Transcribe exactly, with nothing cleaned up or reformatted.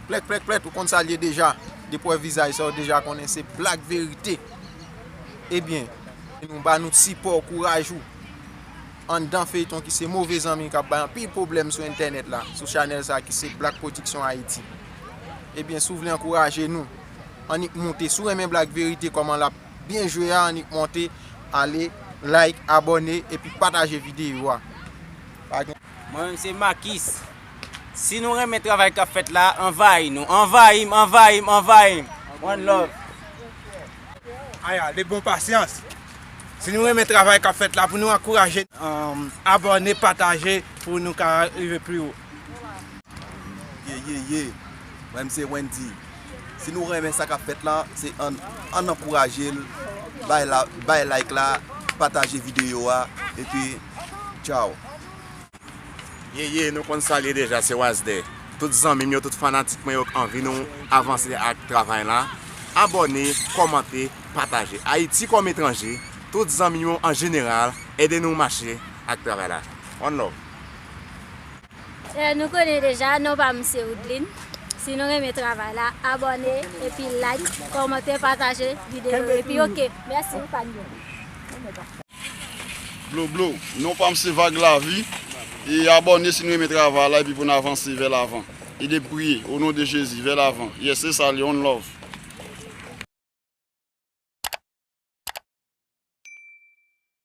Plèt, plèt, plèt, ou konn sa l ye deja. Depi w wè vizaj sa, ou deja konnen se Black Verite. Ebyen, nou ba nou sipò, kouraj ou. Anndan feyton ki se move zanmi k ap bay anpil pwoblèm sou entènèt la, sou chanèl sa ki se Black Production Haiti. Ebyen, si w vle ankouraje nou, annik monte. Si w renmen Black Verite kòman l ap byen jwe a, annik monte, ale, like, abòne, epi pataje videyo a. Pa gen Mwen menm se Makis. Si nou renmen travay k ap fèt la, anvayi nou. Anvayi m, anvayi m, anvayi m. One love. Aya, le bon pasyans. Si nou renmen travay k ap fèt la, pou nou ankouraje, um, abòne, pataje, pou nou ka rive pi wo. Ye, ye, ye. Mwen, m se Wendy. Si nou renmen sa k ap fèt la, se ann, ann ankouraje l, bay la, bay like la, pataje videyo a, epi tchaw. Ye, ye, nou konn sa l ye deja, se Wasdè. Tout zanmi m yo, tout fanatik mwen yo k anvi nou avanse ak travay la, abòne, kòmante, pataje. Ayiti kòm etranje, tout zanmi m yo an jeneral, ede nou mache ak travay la. One love. Eh, nou konnen deja, non pa m se Woodline. Si nou renmen travay la, abòne, epi like, kòmante, pataje videyo yo, epi oke. Mèsi, nou pa n yo. Blo blo, non pa m se Vag Lavi. E abòne si nou renmen travay la epi pou n avanse vè lavan. Ede m priye, o non de Jezi, vè lavan. Yes, se sa l ye, one love.